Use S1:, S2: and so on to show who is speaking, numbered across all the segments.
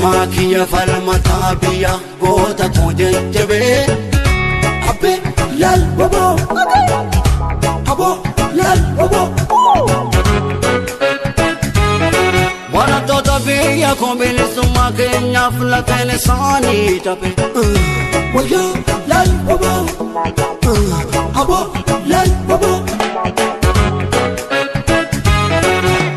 S1: Falmaa kiyya falmataa biyya goota koo jajjabee. Abbee laal waboo aboo laal waboo. Barattoota biyya koo bilisummaa keenyaaf lafeen isaanii cabe. Wayyaa laal waboo aboo laal waboo.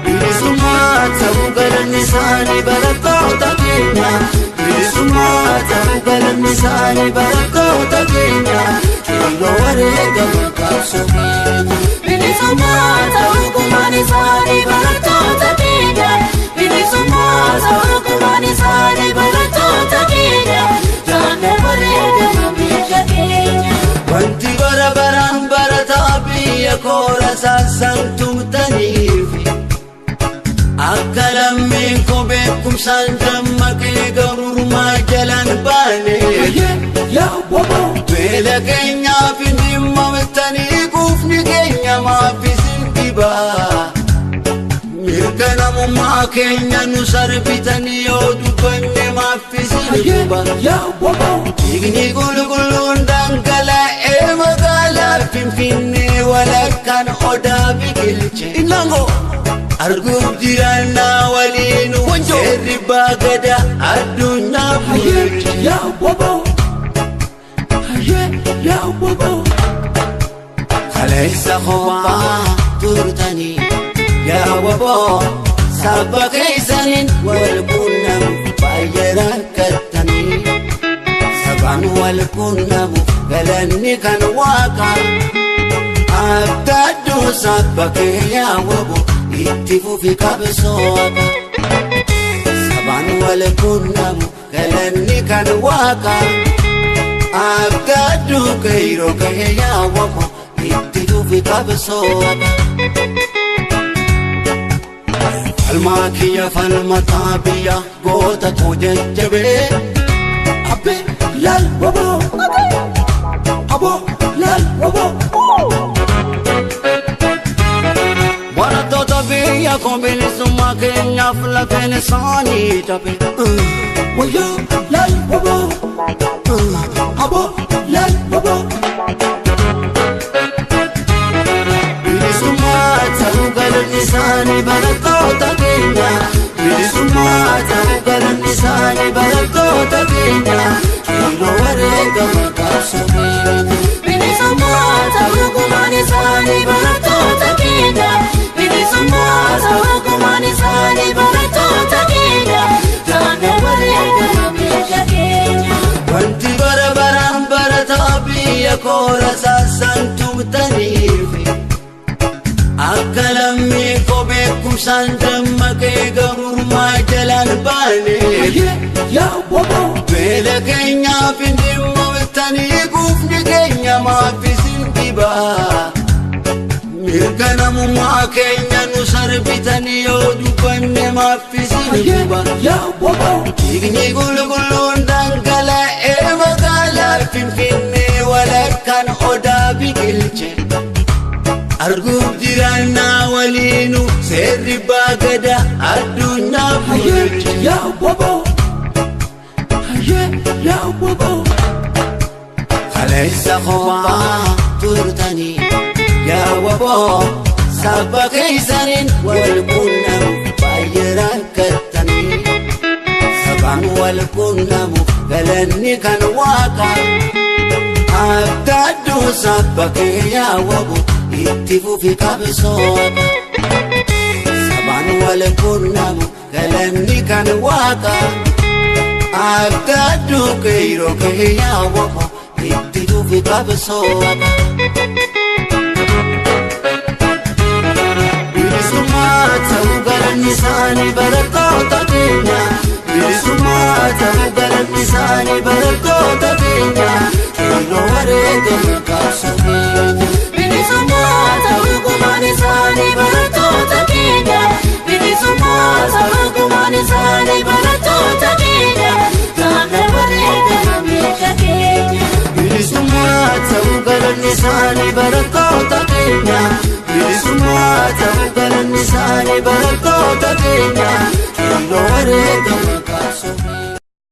S1: Bilisummaa ta'uu galanni isaanii barattoota keenya. Bilisummaa ta'uu galanni isaanii barattoota keenya. Qeerroo wareegama qabsoo keenya.
S2: Bilisummaa ta'uu gumaan isaanii barattoota keenya. Bilisummaa ta'uu gumaan isaanii barattoota keenya. Jaanna wareegama biyya keenya.
S1: Wanti bara baraan barataa biyya koora saasaan tumtaniif. Akka lammiin koo beekumsaan dammaqee gabrummaa jalaan baane. Beela keenyaaf hin dhimmamtanii quufni keenya maaf isin dhibaa. Mirga namummaa keenya nu sarbitanii yoo dubbanne maaf isin dhiba. Dhiigni qulqulluun dhangala'ee magaalaa Finfinnee walakkaan odaa biqilche. Arguuf jiraannaa waliin seerri baagada addunyaa bulche. Kaleessa kophaa turtanii yaa waboo saba keessaniin wal quunnamuuf baay'ee rakkattanii. Sabaan wal quunnamuuf galanni kan waaqaa. Abdadduu saba kee yaa waboo itti fufi qabsooqa. Sabaan wal quunnamu galanni kan waaqaa. Abdadduu qeerroo kee yaa waboo itti fufi qabsooqa. Falmaa kiyya falmataa biyya goota koo jajjabee. Abbee laal waboo aboo laal waboo. Barattoota biyya koo bilisummaa keenyaaf lafeen isaanii cabe. Wayyaa laal waboo aboo laal waboo. Bilisummaa ta'uu galanni isaanii barattoota keenya. Bilisummaa ta'uu galanni isaanii barattoota keenya. Qeerroo wareegama qabsoo keenya.
S2: Bilisummaa ta'uu gumaan isaanii barattoota keenya. Bilisummaa ta'uu gumaan isaanii barattoota keenya. Jaanna wareegama biyya keenya.
S1: Wanti bara baraan barataa biyya koora saasaan tumtaniif. Akka lammii koo beekumsaan dammaqee gabrummaa jalaan baane. Beela keenyaaf hin dhimmamtanii quufni keenya maaf isin dhibaa. Mirga namummaa keenya nu sarbitanii yoo dubbanne maaf isin dhiba. Dhiigni qulqulluun dhangala'ee magaalaa Finfinnee walakkaan odaa biqilche. Arguuf jiraannaa waliinu seerri baagada addunyaa bulche. Kaleessa kophaa turtanii yaa waboo saba keessaniin wal quunnamuuf baay'ee rakkattanii. Sabaan wal quunnamuuf galanni kan waaqaa. Abdadduu saba kee yaa waboo itti fufi qabsooqa. Sabaan wal quunnamu galanni kan waaqaa. Abdadduu qeerroo kee yaa waboo itti fufi qabsooqa. Bilisummaa ta'uu galanni isaanii barattoota keenya. Bilisummaa ta'uu galanni isaanii barattoota keenya. Qeerroo wareegama qabsoo keenya.
S2: Bilisummaa ta'uu gumaan isaanii barattoota keenya. Bilisummaa ta'uu gumaan isaanii barattoota keenya. Jaanna wareegama biyya keenya.
S1: Bilisummaa ta'uu galanni isaanii barattoota keenya. Bilisummaa ta'uu galanni isaanii barattoota keenya.